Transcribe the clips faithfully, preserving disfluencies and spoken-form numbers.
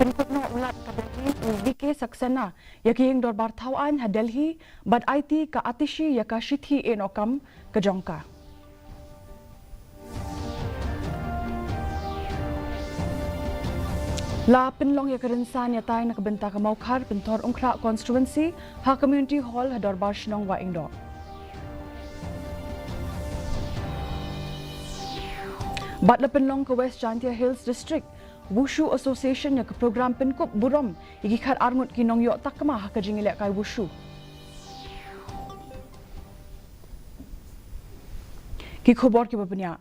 Pynkut noh u Lat ka Delhi u V K Saxena ïa ka ïing dorbar thaw aiñ ha Delhi bad aiti ka Atishi ïa ka shithi eh noh kam ka jong ka. La pynlong ïa ka rynsan ïatai na ka bynta ka Mawkhar Pynthorumkhrah constituency ha Community Hall ha Dorbar Shnong Wahingdoh. Bad la pynlong ka West Jaintia Hills District Wushu Association ïa ka program pynkup burom ïa ki khat arngut ki nongïoh takma ha ka jingïalehkai wushu. Ki khubor kiba bniah.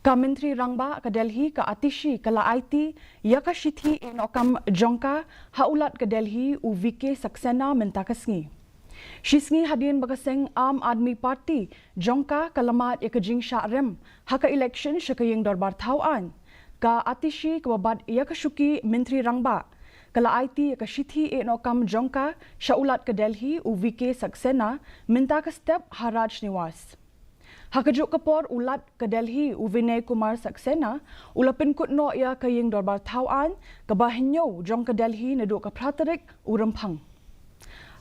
Ka Myntri Rangbah ka Delhi ka Atishi ka la aiti ïa ka shithi eh noh kam jong ka ha u Lat ka Delhi u V K Saxena mynta ka sngi. Shisngi hadien ba ka seng Aam Aadmi Party jong ka ka la mad ïa ka jingshah rem ha ka election sha ka ïing dorbar thaw aiñ, ka Atishi kaba bat ïa ka shuki Myntri Rangbah ka la aiti ïa ka shithi eh noh kam jong ka sha u Lat ka Delhi u V K Saxena mynta ka step ha Raj Niwas. Ha kajuh ka por u Lat ka Delhi u Vinay Kumar Saxena u la pynkut noh ïa ka ïing dorbar thaw aiñ kaba hynñiew jong ka Delhi naduh ka phra tarik u Rymphang.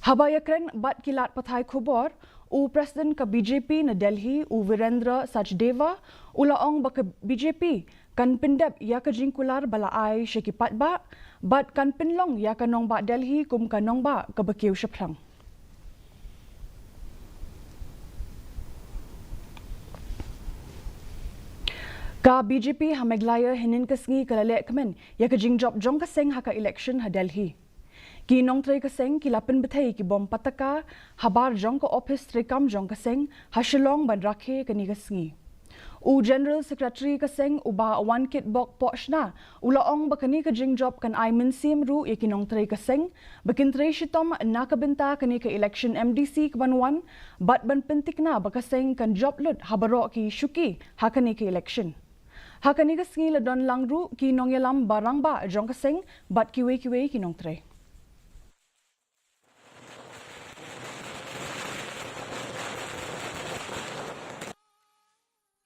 Haba ïakren bad ki lad pathai khubor, u President ka B J P na Delhi u Virendra Sachdeva u la ong ba ka B J P kan pyndep ïa ka jingkular ba la ai sha ki paidbah bad kan pynlong ïa ka nongbah Delhi kum ka nongbah kaba kiew shaphrang. Ka B J P ha Meghalaya hynnin ka sngi ka la lehkmen ïa ka jingjop jong ka seng ha ka election ha Delhi. Ki nongtrei ka seng ki la pynbthei ki bom pataka habar jong ka ophis treikam jong ka seng ha Shillong ban rakhe kane ka sngi. U General Secretary ka seng u Bah Wankitbok Pohshna u la ong ba kane ka jingjop kan ai mynsiem ruh ïa ki nongtrei ka seng ba kin trei shitom na ka bynta kane ka election M D C kaban wan bad ban pyntikna ba ka seng kan jop lut ha baroh ki shuki ha kane ka election. Ha kane ka sngi la don lang ruh ki nongïalam ba rangbah jong ka seng bad kiwei kiwei ki nongtrei.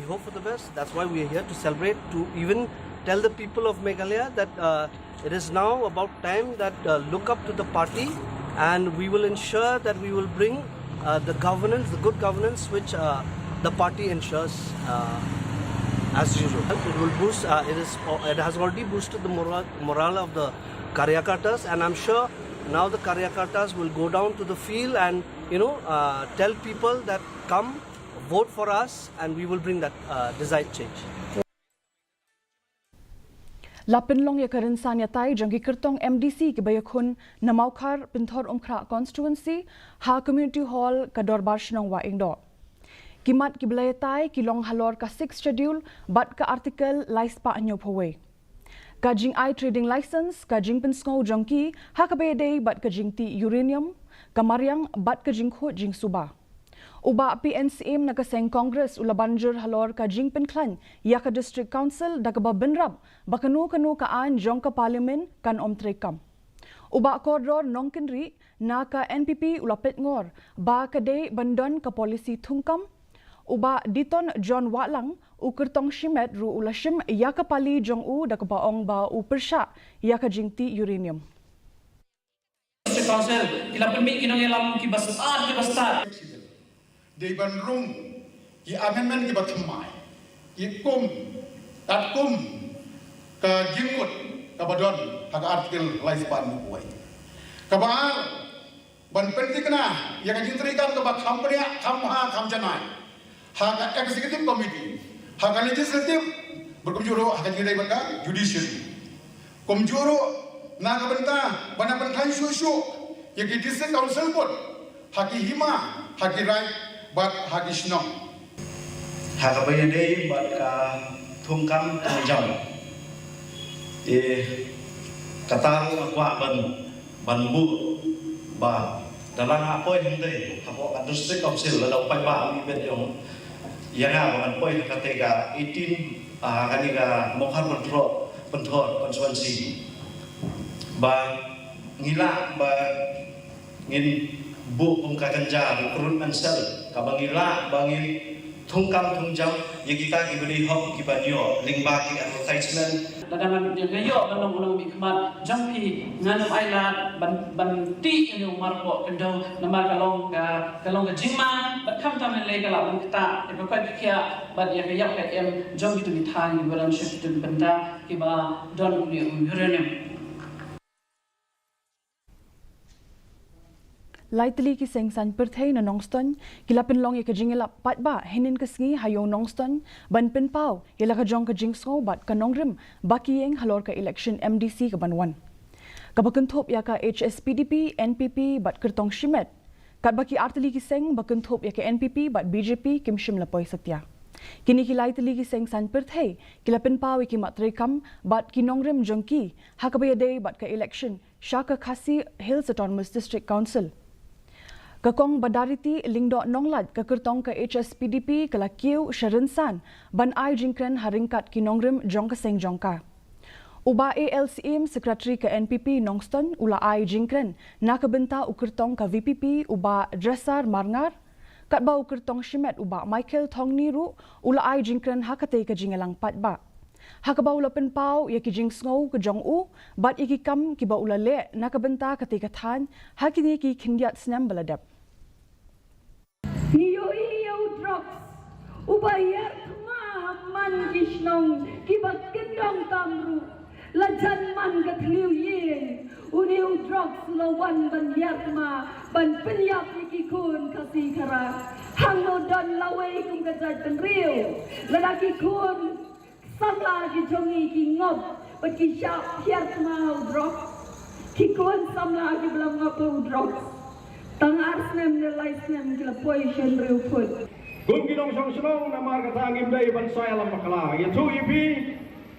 We hope for the best. That's why we are here to celebrate, to even tell the people of Meghalaya that, uh, it is now about time that, uh, look up to the party, and we will ensure that we will bring, uh, the governance, the good governance which, uh, the party ensures, uh, as usual. It will boost. Uh, it is. It has already boosted the morale, morale of the karyakartas, and I'm sure now the karyakartas will go down to the field and, you know, uh, tell people that come vote for us and we will bring that, uh, desired change. La pynlong ïa ka rynsan ïatai jong ki kyrtong M D C kiba ïakhun na Mawkhar Pynthorumkhrah constituency ha Community Hall ka Dorbar Shnong Wahingdoh. Ki mat kiba la ïatai ki long halor ka Sixth Schedule bad ka Article lai spah hynñiewphew wei. Ka jingai trading license, ka jingpynsngew jong ki ha kaba ïadei bad ka jingtih uranium, ka mariang bad ka jingkhuid jingsuba. U Bah P N Syiem na ka seng Congress u la ban jur halor ka jingpynkhlaiñ ïa ka District Council da kaba bynrap ba kano kano ka aiñ jong ka Parliament kan ym treikam. U Bah Kordor Nongkynrih na ka N P P u la peit ngor ba ka dei ban don ka policy thungkam. U Bah Diton John Wahlang u kyrtong shimet ruh u la shim ïa ka pali jong u da kaba ong ba u pyrshah ïa ka jingtih uranium. District Council ki la pynmih ki nongïalam kiba stad, kiba stad. Dei ban rung ki amendment kiba thymmai, ki kum, katkum ka jingmut kaba don ha ka Article lai spah hynñiewphew wei. Kaba ar, ban pynthikna ïa ka jingtreikam kaba kham bniah, kham bha, kham janai ha ka Executive Committee, ha ka Legislative, bad kumjuh ruh ha ka jingïadei bad ka Judiciary. Kumjuh ruh na ka bynta ban ïa pynkhlaiñ shuh shuh ïa ki District Council Board ha ki hima, ha ki raid bad ha ki shnong. Ha kaba ïadei bad ka thungkam thungjam, eh, kata ruh nga kwah ban ban buh ba da la nga poi hangtei hapoh ka District Council, lada u paidbah u ibit ïa nga ba ngan poi ha katei ka eighteen, ah, kane ka Mawkhar Pynthor, Pynthor constituency, ba ngi lah ba ngin buh kum ka kynja recruitment cell kaba ngi lah ba ngin Thungkam thungjam ïa kita ki bynriew hok kiba ïoh lyngba ki advertisement. Lada ngan ïoh ban long u nongmihkhmat jong phi, ngan ym ailad ban ban tih ïa u marpoh khyndew namar ka long ka ka long ka jingma bad khamtam lei lei ka lah ban ktah ïa ka koit ka khiah bad ïa ka ïap ka im jong kito ki thaiñ kiba don sha kito ki bynta kiba don u uranium. Lai tylli ki seng saiñ pyrthei na Nongstoiñ ki la pynlong ïa ka jingïalap paidbah hynnin ka sngi ha Ïew Nongstoiñ ban pynpaw ïa la ka jong ka jingsngew bad ka nongrim ba ki ïeng halor ka election M D C ka ban wan, kaba kynthup ïa ka H S P D P, N P P bad kyrtong shimet. Katba ki ar tylli ki seng ba kynthup ïa ka N P P bad B J P kim shym la poi satia. Kine ki lai tylli ki seng saiñ pyrthei ki la pynpaw ïa ki mat treikam bad ki nongrim jong ki ha kaba ïadei bad ka election sha ka Khasi Hills Autonomous District Council. Ka Kong Badariti Lyngdoh Nonglait, ka kyrtong ka H S P D P, ka la kiew sha rynsan ban ai jingkren ha ryngkat ki nongrim jong ka seng jong ka. U Bah A L Syiem, Secretary ka N P P Nongstoiñ, u la ai jingkren na ka bynta u kyrtong ka V P P, u Bah Dresser Marngar, katba u kyrtong shimet, u Bah Michael Thongni ruh u la ai jingkren ha katei ka jingïalang paidbah, ha kaba u la pynpaw ïa ki jingsngew ka jong u bad ïa ki kam kiba u la leh na ka bynta katei ka thaiñ ha kine ki khyndiat snem ba la dep. Ngi ïohi ïa u drugs uba ïar thma man ki shnong kiba kyndong tam ruh. La jan man ka thliew ïing une u drugs u la wan ban ïar thma ban pynïap ïa ki khun Khasi Khara. Hangno don lawei kum ka jaitbynriew lada ki khun samla ki jong ngi ki ngop bad ki shah pyrthma ha u drugs. Ki khun samla kiba la ngop ha u drugs tang ar snem ne lai snem ki la poi sha hynriew phut. Kum ki nongshong shnong namar kata ngim dei ban sa ïalam bakla. Ïathuh ïa phi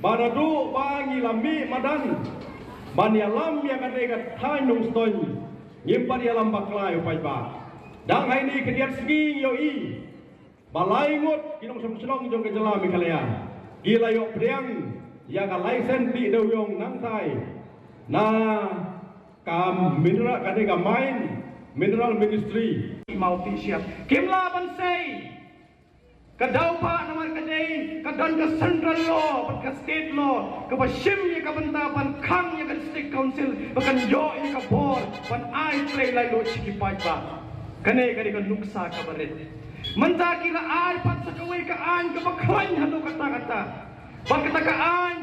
ba naduh ba ngi la mih madan ban ïalam ïa kane ka thaiñ Nongstoiñ ngim pat ïalam bakla ïa u paidbah. Dang ha ine i khyndiat sngi ngi ïohi ba lai ngut ki nongshong shnong jong ka jylla Meghalaya ki la ïoh pdiang ïa ka license tih dewïong nangtai na ka mineral, kane ka mine mineral ministry. Mawti Siap kim lah ban sei ka daw ba namar ka dei ka don ka central law bad ka state law kaba shim ïa ka bynta ban khang ïa ka district council ba kan ïoh ïa ka bor ban ai trei laitluid sha ki paidbah. Kane ka dei ka nuksa kaba rit. Mynta ki la ai pat sa kawei ka aiñ kaba khlaiñ haduh katta katta. Bad kata ka aiñ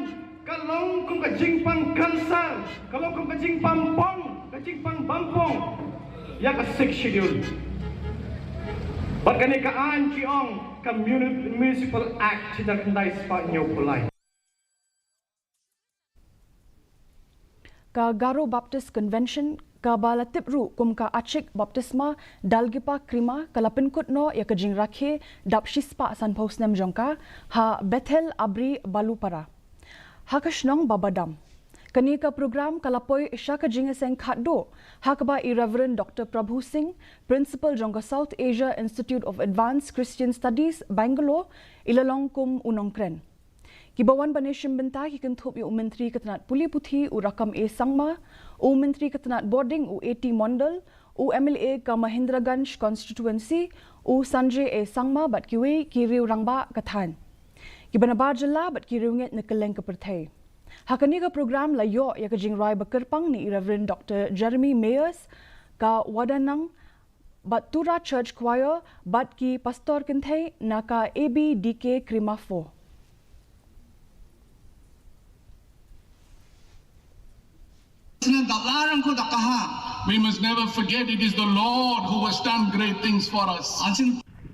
ka long kum ka jingpang cancer, ka long kum ka jingpang pong, ka jingpang bam pong ïa ka Sixth Schedule. Bad kane ka aiñ ki ong ka Muni-, Municipal Act shi hajar khyndai spah hynñiewphew lai. Ka Garo Baptist Convention, kaba la tip ruh kum ka Achik Baptisma Dalgipa Krima, ka la pynkut noh ïa ka jingrakhe dap shispah sanphew snem jong ka ha Bethel Abri Balupara, ha ka shnong Babadam. Kane ka program ka la poi sha ka jingïaseng khatduh ha kaba i Reverend Doctor Prabhu Singh, Principal jong ka South Asia Institute of Advanced Christian Studies, Bangalore, i la long kum u nongkren. Kiba wan ban ïashim bynta ki kynthup ïa u Myntri ka tnat pule puthi u Rakkam A Sangma, u Myntri ka tnat bording u A T Mondal, u M L A ka Mahindraganj constituency u Sanjay A Sangma bad kiwei ki riew rangbah ka thaiñ, kiba nabar jylla bad ki riewngeit na kylleng ka pyrthei. Ha kane ka program la ïoh ïa ka jingrwai ba kyrpang na i Reverend Doctor Jeremy Mayers ka Wadanang Batura Church Choir bad ki pastor kynthei na ka A B D K Krima four. We must never forget it is the Lord who has done great things for us.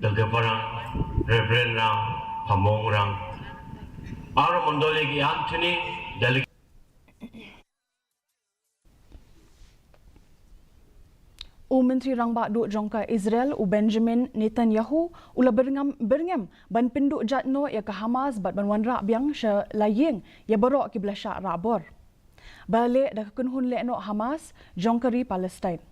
Dagapara, Reverend Rang, Pamong Rang, Ara Mondoli ki Anthony, Delegate. U Myntri Rangbah Duh jong ka Israel, u Benjamin Netanyahu, u la byrngem, byrngem ban pynduh jait noh ïa ka Hamas bad ban wanrah biang sha la ïing ïa baroh kiba la shah rah bor, ba leh da ka kynhun leh noh Hamas jong ka ri Palestine.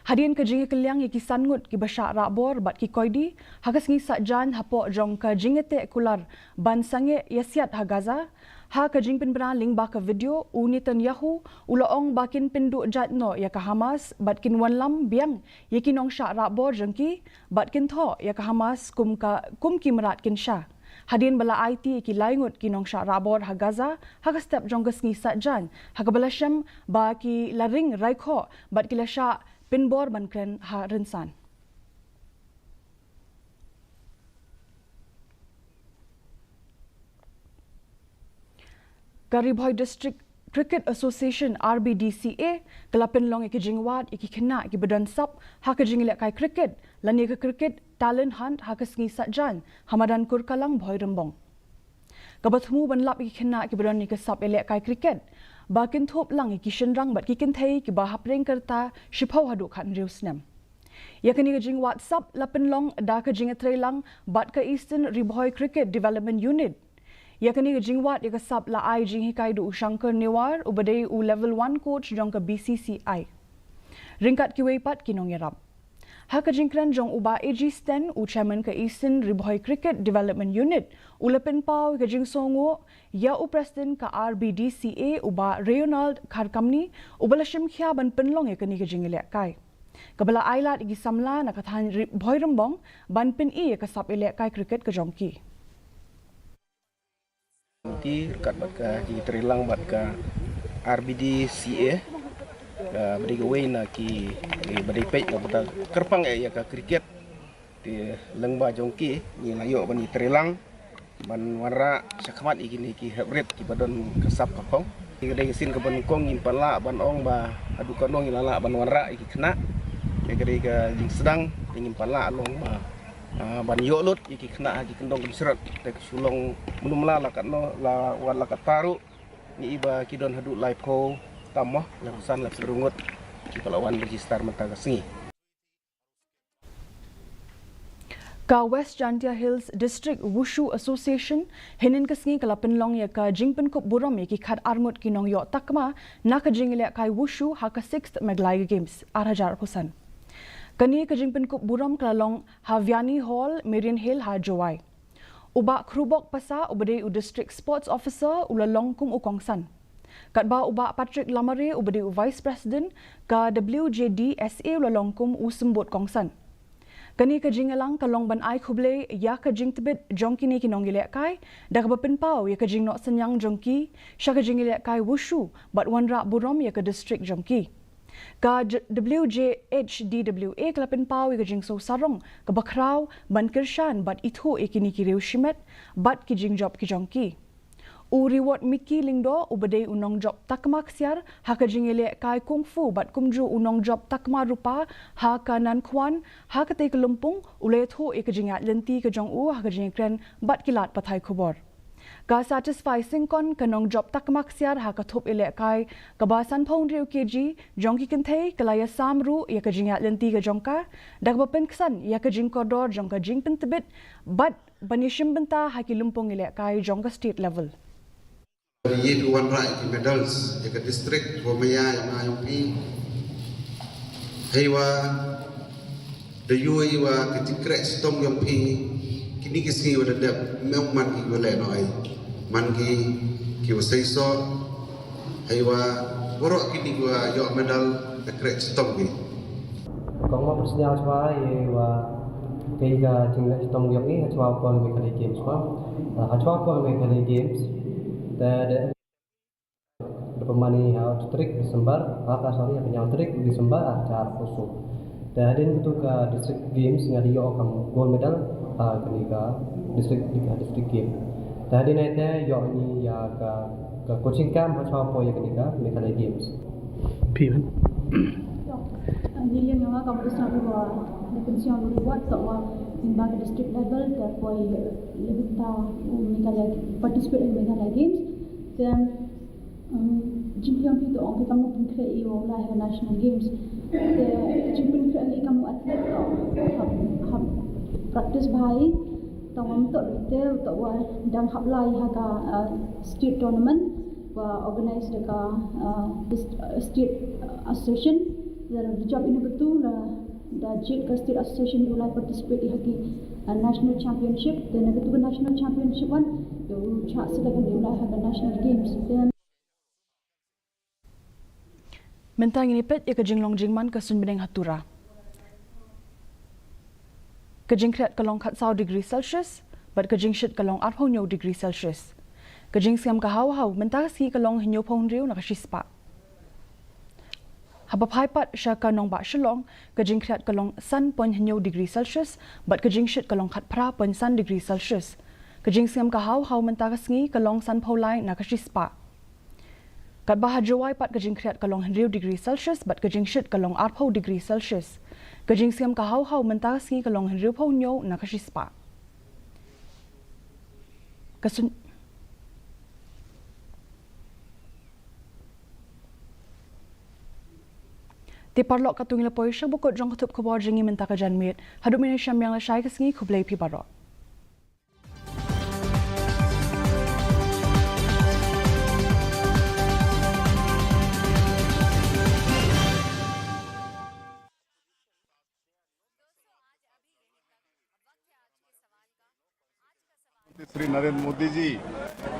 Hadien ka jingïakylliang ïa ki san ngut kiba shah rah bor bad ki koidi ha ka sngi Saitjaiñ hapoh jong ka jingïateh kular ban sangeh ïasiat ha Gaza, Ha ka jingpynbna lyngba ka video, u Netanyahu u la ong ba kin pynduh jait noh ïa ka Hamas bad kin wanlam biang ïa ki nongshah rahbor jong ki bad kin thoh ïa ka Hamas kum ka kum ki mrad kin sha. Hadien ba la aiti ïa ki laingut ki nongshah rahbor ha Gaza ha ka step jong ka sngi Saitjaiñ, ha kaba la shem ba ki la ring raikhoh bad ki la shah pynbor ban kren ha rynsan. Ka Ri Bhoi District Cricket Association, R B D C A, ka la pynlong ïa ka jingwad ïa ki khynnah kiba don sap ha ka jingïalehkai cricket lane ka cricket talent hunt ha ka sngi Saitjaiñ ha madan Kurkalang, Bhoirymbong. Kaba thmu ban lap ïa ki khynnah kiba don ïa ka sap ïalehkai cricket ba kin thup lang ïa ki shynrang bad ki kynthei kiba hapdeng ka rta shiphew haduh khathynriew snem. Ïa kane ka jingwad sap la pynlong da ka jingïatreilang bad ka Eastern Ri Bhoi Cricket Development Unit. Ïa kane ka jingwad ïa ka sap la ai jinghikai da u Shankar Newar uba dei u level one coach jong ka B C C I, ryngkat kiwei pat ki nongïarap. Ha ka jingkren jong u Bah A G Sten, u chairman ka Eastern Ri Bhoi Cricket Development Unit, u la pynpaw ïa ka jingsngewnguh ïa u president ka R B D C A, u Bah Reynald Kharkamni, uba la shim khia ban pynlong ïa kane ka jingïalehkai, kaba la ai lad ïa ki samla na ka thaiñ Ri-, Bhoirymbong ban pyni ïa ka sap ïalehkai cricket ka jong ki. Ki ryngkat bad ka jingïatreilang bad ka R B D C A, ah, ba dei kawei na ki, eh, ba dei peit na bynta kyrpang eh ïa ka cricket. Te lyngba jong ki ngi la ïoh ban ïatreilang ban wanrah shakhmat ïa kine ki heprit kiba don ka sap ka phong. Ki ka dei ka sien kaba nyngkong ngim pat lah ban ong ba haduh katno ngi la lah ban wanrah ïa ki khynnah. Te ka dei ka jingsdang te ngim pat lah long ba, ah, ban ïoh lut ïa ki khynnah ha ki kyndong kynsyrot. Te ka shu long mynno mynta la katno, la wan la katta ruh, ngi i ba ki don haduh laiphew tam mo, laiphew san, laiphew san ngut kiba la wan register mynta ka sngi. Ka West Jaintia Hills District Wushu Association hynnin ka sngi ka la pynlong ïa ka jingpynkup burom ïa ki khatar ngut ki nongïoh takma na ka jingïalehkai wushu ha ka sixth Meghalaya Games ar hajar arphew san. Kane ka jingpynkup burom ka la long ha Vianney Hall, Marian Hill ha Jowai. U Bah Khrubok Passah uba dei u District Sports Officer u la long kum u kongsan. Katba u Bah Patrick Lamare uba dei u Vice President ka W J D S A u la long kum u symbud kongsan. Kane ka jingïalang ka long ban ai khublei ïa ka jingtbit jong kine ki nongïalehkai da kaba pynpaw ïa ka jingnoh synñiang jong ki sha ka jingïalehkai wushu bad wanrah burom ïa ka district jong ki. Ka J-, W J H D W A ka la pynpaw ïa ka jingsngew sarong kaba khraw ban kyrshan bad ithuh ïa kine ki riew shimet bad ki jingjop ki jong ki. U Reward Mickey Lyngdoh uba dei u nongjop takma ksiar ha ka jingïalehkai kung fu bad kumjuh u nongjop takma rupa ha ka Nankhwan ha katei ka lympung u la ïathuh ïa ka jingïaid lynti ka jong u ha ka jingïakren bad ki lad pathai khubor. Ka Satisfy Syngkon, ka nongjop takma ksiar ha ka thup ïalehkai kaba sanphew hynriew K G jong ki kynthei, ka la ïasam ruh ïa ka jingïaid lynti ka jong ka da kaba pynksan ïa ka jingkordor jong ka jingpyntbit bad ban ïashim bynta ha ki lympung ïalehkai jong ka state level. Ïa phi wanrah ïa ki medals ïa ka district, wa maya ïa ma jong phi. Hei wa da ïohi wa ka jingkreh shitom jong phi kine ki sngi wa da dep, ym man ki wa leh noh ei, man ki ki wa seisoh. Hei wa baroh kine ki wa ïoh medal da kreh shitom ki. Kong ma pyrshah chwa ïa wa kei ka jingleh shitom jong i ha chwa pon Meghalaya Games pa. Ha chwa pon Meghalaya Games te de da pynmani ha u tarik December, ha ka, sorry, ha ka hynñiew tarik December, ha ka arphew saw. Te hadien katu ka District Games nga dei ïoh kam gold medal ha kane ka district, ka District Game. Te hadien te ïoh ni ïa ka, ka coaching camp ha chwa poi ïa kane ka Meghalaya Games. Phi man. Ni liang nga ka bus na ba da pension reward to wa in ba ka district level te poi lebih ta u Meghalaya, participate in Meghalaya Games. Then Um, jingpyntip to ong phi kam u pynkhreh ïa u la ha National Games. Te jingpynkhreh lei kam u athlete to hap, hap practice bha. To ngam to te to wa dang hap lai ha ka, uh, state tournament wa organize da ka, uh, dis-, uh, state association. Da jop ina betul la da jied ka state association u lai participate ha ki, uh, national championship. Te na katu ka national championship wan Chah sdang ka National Games. Mynta ngin ïa peit ïa ka jinglong jingman ka suiñbneng ha Tura. Ka jingkhriat ka long khatsaw degree Celsius bad ka jingshit ka long arphew hynñiew degree Celsius. Ka jingsngem ka haw haw mynta ka sngi ka long hynñiewphew hynriew na ka shispah. Haba phai pat sha ka nongbah Shillong, ka jingkhriat ka long san point hynñiew degree Celsius bad ka jingshit ka long khatphra point san degree Celsius. Ka jingsngem ka haw haw mynta ka sngi ka long sanphew lai na ka shispah. Katba ha Jowai pat ka jingkhriat ka long hynriew degree Celsius bad ka jingshit ka long arphew degree Celsius. Ka jingsngem ka haw haw mynta ka sngi ka long hynriewphew hynñiew na ka shispah. Ka suiñ- Te paralok, katto ngi la poi sha ba kut jong ka thup khubor jong ngi mynta ka janmiet. Haduh mynne sha mynmiet lashai ka sngi, khublei phi baroh. श्री नरेंद्र मोदी जी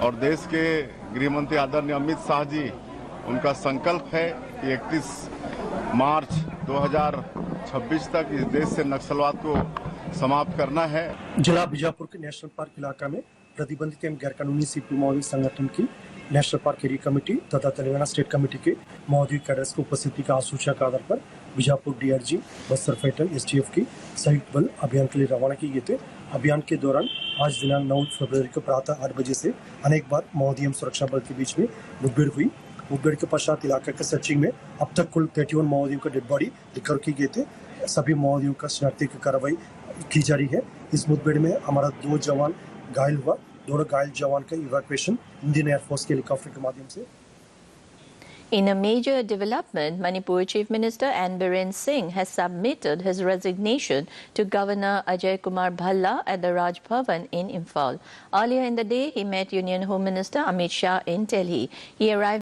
और देश के गृह मंत्री आदरणीय अमित शाह जी, उनका संकल्प है कि इकतीस मार्च दो हज़ार छब्बीस तक इस देश से नक्सलवाद को समाप्त करना है। जिला बीजापुर के नेशनल पार्क इलाका में प्रतिबंधित एवं गैर कानूनी सीपी माओवादी संगठन की नेशनल पार्क एरिया कमेटी तथा तेलंगाना स्टेट कमेटी के माओवादी कैडर्स की उपस्थिति का आशंका के आधार पर बीजापुर डीआरजी, बस्तर फाइटर, एसटीएफ की संयुक्त बल अभियान के लिए रवाना किए गए थे। अभियान के दौरान आज दिनांक नौ फरवरी को प्रातः आठ बजे से अनेक बार माओवादी एवं सुरक्षा बल के बीच में मुठभेड़ हुई। मुठभेड़ के पश्चात इलाका के सर्चिंग में अब तक कुल थर्टी वन माओवादियों का डेड बॉडी रिकवर की गए थे। सभी माओवादियों का शिनाख्ती की कार्रवाई की जा रही है। इस मुठभेड़ में हमारा दो जवान घायल हुआ। दोनों घायल जवान का इवैक्यूएशन इंडियन एयरफोर्स के हेलीकॉप्टर के माध्यम से In a major development, Manipur Chief Minister N Biren Singh has submitted his resignation to Governor Ajay Kumar Bhalla at the Raj Bhavan in Imphal. Earlier in the day, he met Union Home Minister Amit Shah in Delhi. He arrived